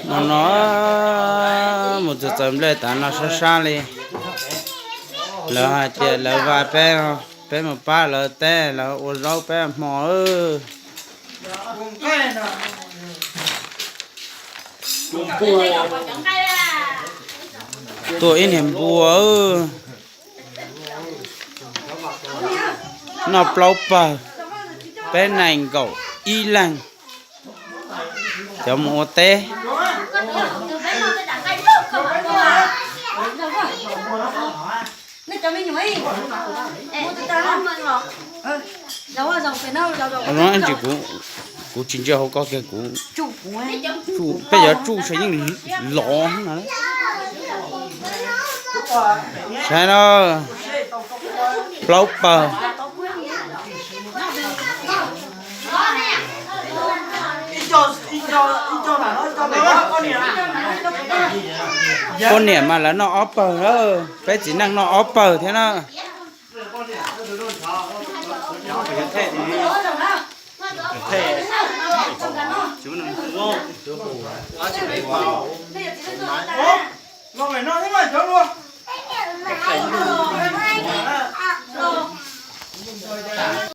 No no, mus txawm txawm nplej tas no sab sab li. Lawv hais tias lawv vam peb, peb mus pab lawv teb, lawv ua zaub peb hmo. Tuaj ib niag npua, noj plaub pawg, peb nees nkaum ib leeg, cov mus ua teb. Ntsis kuv, kuv tsis ntsia hauv koj kiag, kuv, peb cov tsuj sav yeej lov na. Saib na, plaub pawg. Poj niam mas lawv noj ob pawg, peb txiv neej noj ob pawg thiab na.